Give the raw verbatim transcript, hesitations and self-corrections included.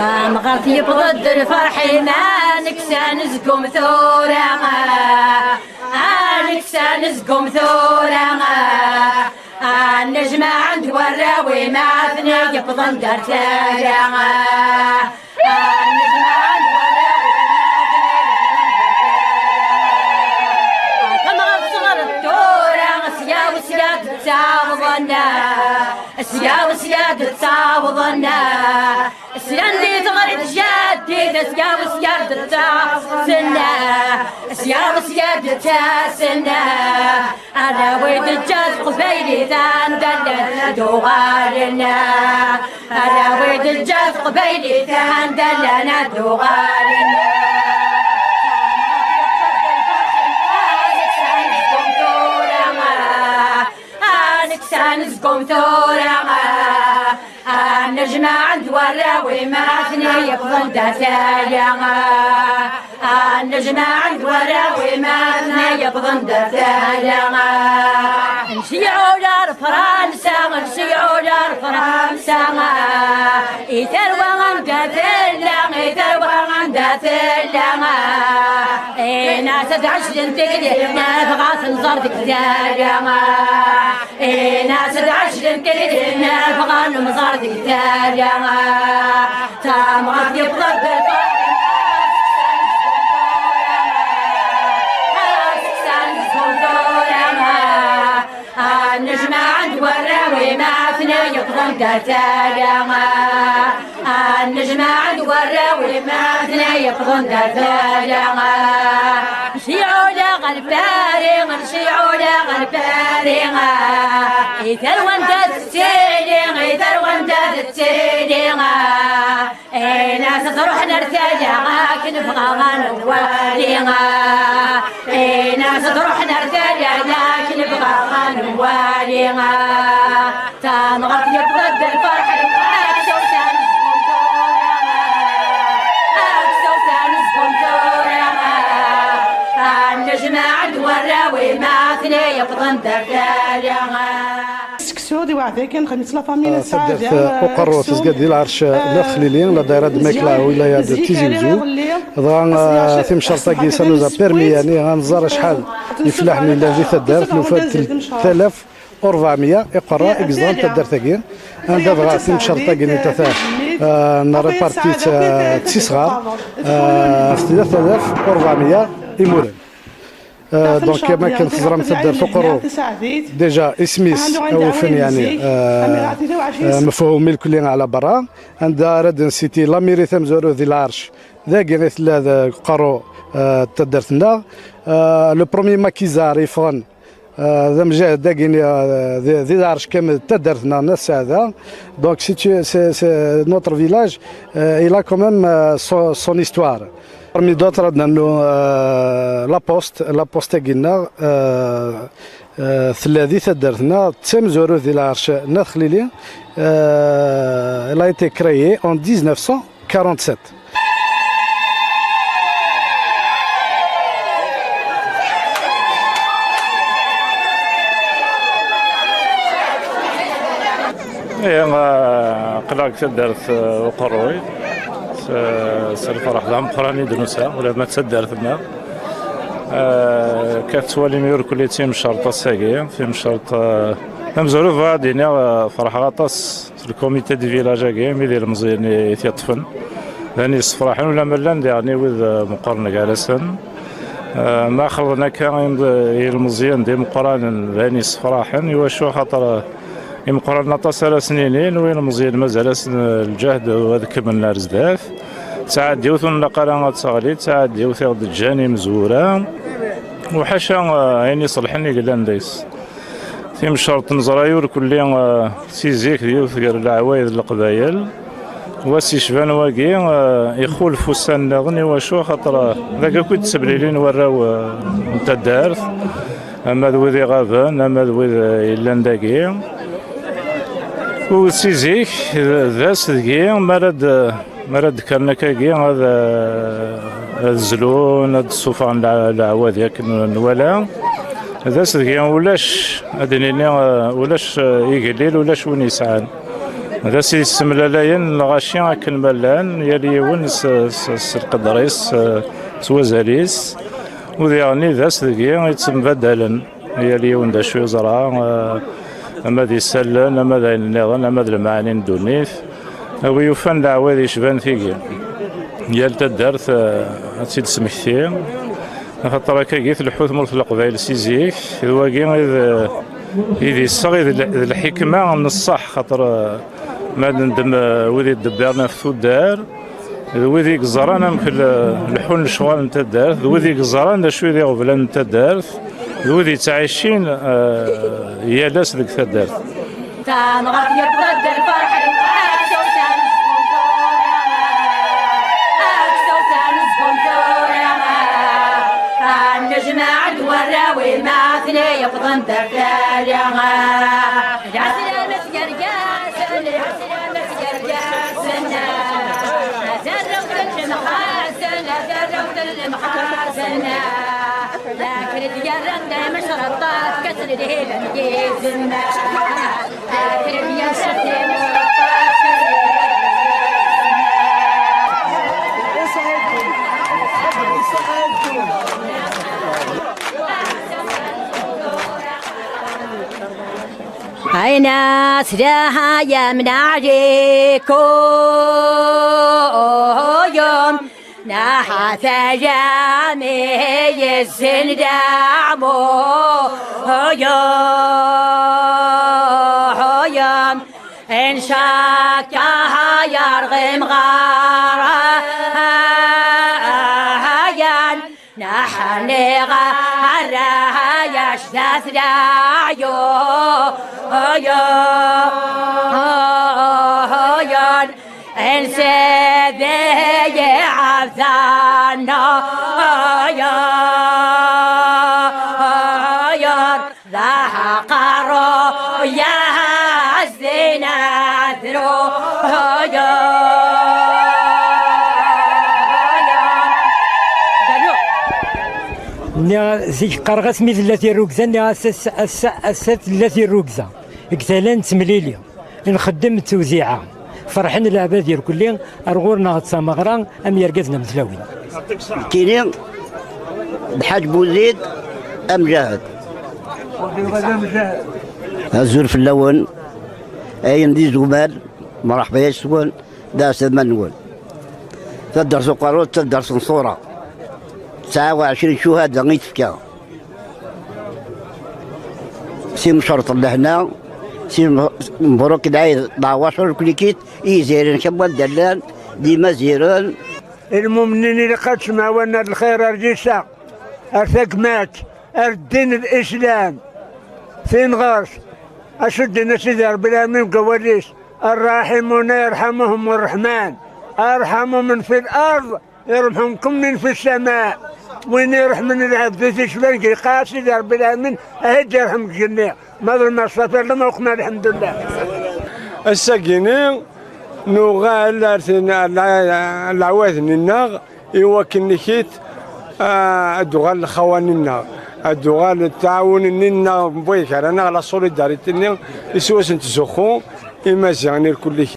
Tamɣart yewweḍ-d lferḥ-im, ad nekkes anezgum tura, ad nekkes anezgum tura, ad nejmeɛ-d warraw-im, ad ten-yewwḍen d ar tala, ad nejmeɛ-d warraw-im, ad ten-yewwḍen d ar tala. Tamɣart teɣred tura, sya u sya d-ttawḍen, sya u sya d-ttawḍen. Slan di teɣri n tjaddit, sya u sya d-ttasen, sya u sya d-ttasen. Ala wi d-teǧǧa teqbaylit anda llan ad uɣalen. Ala wi d-teǧǧa teqbaylit anda llan ad uɣalen. Ad nekkes anezgum tura, ad nekkes anezgum tura, ad nejmeɛ-d warraw-im, ad ten-yewwḍen d ar tala, ad nejmeɛ-d warraw-im, ad ten-yewwḍen d ar tala. Nceyyeɛ ula ar Fransa, nceyyeɛ ula ar Fransa, i tarwa anda tella, i tarwa anda tella. Ini-as ad ɛejlen tikli, nebɣa ad t-nẓer deg tala. Ini-as ad ɛejlen tikli, nebɣa ad nemẓer deg tala. Tamɣart yewweḍ-d lferḥ-im, ad nekkes anezgum tura, ad nejmeɛ-d warraw-im, ad ten-yewwḍen d ar tala. Ad nejmeɛ-d warraw-im, ad ten-yewwḍen d ar tala. Nceyyeɛ ula ɣer Paris, nceyyeɛ ula ɣer Paris, i tarwa anda tettili, i tarwa anda tettili. Ini-as ad ruḥen ar tala, akken bɣa ad nwali. Ini-as ad ruḥen ar tala, akken bɣa ad nwali. Tamɣart yewweḍ-d lferḥ-im, ad nekkes anezgum tura, ad nekkes anezgum tura, ad nejmeɛ-d warraw-im, ad ten-yewwḍen d ar tala. Seksu di Weɛdaken, xedmet la famille. Ah, taddart, ah, Uqerru tezga-d di lɛerc, ah, n At Xlili, la daïra de Mekla, wilaya de Tizi Ouzou. Dɣa, ah, timcerṭ-agi, ça nous a permis, yani, ad nẓer acḥal n ifellaḥen yellan di taddart, nufa-d telt alaf u ṛebɛemya iqerra i yeẓran taddart-agi, anda dɣa timcerṭ-agi n tata, ah, nreparti-tt, ah, d tisɣar, ah, ɣef tlata alaf u ṛebɛemya imuren. آه، دونك كما كنت تزرم تدار فقرو ديجا اسميس اوفن يعني، آه، آه، مفهوم الكل على برا. عندها رد سيتي لا ميري ثمزورو ذي العرش، ذاكي غير ثلا ذا قرو، آه، تدرتنا. آه، لو بروميي ماكيزار يفغن، آه، ذا مجاهد داكي، آه، ذي، ذي العرش كامل تدرتنا ناس سعدا. دونك سي، سي، سي نوتر فيلاج، آه، il a quand même, آه، سو-، سون استوار. Parmi d'autres, عندنا، آه، لابوست، لابوست كينا، آه، آه، ثلاثي تدرتنا، تسمزورو ذي العرش ناث خليلي، آه، elle a été créée en dix-neuf cent quarante-sept. Ihi, ah, aql-aɣ deg taddart, ah, Uqerruy. S, s lferḥ d ameqqran i d-nusa, ula ma d taddart-nneɣ. Ah, akka tettwalim irkelli d timcerṭ ass-agi, timcerṭ, ah, tamezwarut bɣiɣ ad d-iniɣ, ah, ferḥeɣ aṭas s lkomite di village-agi, imi d ilmeẓyen i, i t-yeṭṭfen. D ayen yessefraḥen, ula ma llan diɣen i wid, ah, meqqren gar-asen. Ah, ma xelḍen akka im-, ilmeẓyen d imeqqranen, d ayen yessefraḥen, i wacu? Axaṭer, ah, imeqqranen aṭas ara sen-inin, wi ilmeẓyen mazal-asen, ah, lǧehd ad kemmlen ar zdat. D taɛeddiwt ur nlaq ara ad teɣli, d taɛeddiwt i ɣ-d-ǧǧan imezwura, u ḥaca, ah, ayen iṣelḥen i yellan deg-s. Timcerṭ neẓra-yi ur kulli, ah, si zik d yiwet gar leɛwayed n Leqbayel. Wass yecban wagi, ah, ixulef ussan nniḍen, i wacu? Axaṭer, ah, dagi akk i d-tteblilin warraw, ah, n taddart, ama d wid iɣaben, ama d wid, ah, yellan dagi. U si zik, d, d ass deg-i, mi ara d-, mi ara d-kkren akkagi, ad, ad zlun, ad d-ssufɣen leɛ-, leɛwad yak n-, nwala. D ass deg-i ulac, ad d-nini, ulac, ah, igellil, ulac win yesɛan. D ass yessemlalayen lɣaci akken ma llan, yal yiwen s, s, s lqedr-is, eh, s wazal-is, u diɣen d ass deg-i yettembaddalen, yal yiwen d acu yeẓra, eh, ama d isallen, ama d ayen nniḍen, ama d lemɛani n ddunit. A wi yufan leɛwayed yecban tigi, yal taddart, eh, ad tt-id-smekti, axaṭer akkagi tleḥḥu tmurt n Leqbayel si zik, d wagi i d, i d iseɣ, i d l-, d lḥikma n ṣṣeḥ, xaṭer, eh, ma d-, ndem, eh, wid iddebbiren ɣef tuddar, d wid i yeẓran amek l-, leḥḥun lecɣal n taddart, d wid i yeẓran d acu i d iɣeblan n taddart, d wid yettɛicin, eh, yal ass deg taddart. Tamɣart yewweḍ-d lferḥ-iw, aksawsa n sguntur, aksawsa n sguntur, ad nejmeɛ-d warraw-im, ma ten-yewwḍen d afrari. Lɛeslama-s yergasen, lɛeslama-s yergasen, a tarrawt n lemxazen, a tarrawt n lemxazen. Lakin i d-yerran d amecreṭṭaf, kkasen lhiba n yizem. Lakin i d-yerran d amecreṭṭaf, kkasen lhiba n yizem. Ayen-a s lehayam n Ɛli Kuyum, Naḥa tayami yessen daɛmuyum, ncakka ha yarɣim ɣarayan, naḥni ɣarayac dat daɛyuyun. Nsibi ɛebdan-aɣ d aqerru-yas d inadruyen. Nniɣ zik qqareɣ-as mi tella tirrugza, nniɣ ass-, ass-, ass-, ass-a tella tirrugza deg tala n temlili. Nxeddem d tewziɛa. Ferḥen leɛbad irkelli ar ɣur-neɣ d tameɣra am yergazen am tlawin. Nekkini d Ḥaǧ Buzid Amjahed. Azul fell-awen, ayen d izumal, mṛeḥba yes-wen, d aɛessad-nwen. Taddart uqerru d taddart n ṣṣura. Tesɛa u ɛecrin ccuhada i tefka. Si mcerṭ n lehna, si m-, mebruk lɛid d ɛwacer n klikit, i yiziren kamwa d allan, d imaziren. Ilmumnin ilaq ad semɛawan ar lxir, ar llisa, ar tagmat, ar ddin l-Islam. Tin ɣer-s, acu ddin a Sidi Ṛebbi lɛalamin deg wawal-is, الراحمون يرحمهم الرحمن، ارحموا من في الأرض يرحمكم من في السماء. Win iṛeḥmen lɛebd i t-icban deg lqaɛa, Sidi Ṛebbi lɛalamin ad t-irḥem deg igenni. Ma d lmeṣṣaf, lmuqma, lḥemdullah. Ass-agini nuɣal ar tin-, ar lɛ-, leɛwayed-nni-nneɣ, i wakken nikit, ah, ad d-uɣal lxawa-nni-nneɣ, ad d-uɣal ttaɛawun-nni-nneɣ, n wayeg ara naɣ la solidarité-nni i s wass n ttzuxxu imaziɣen irkelli.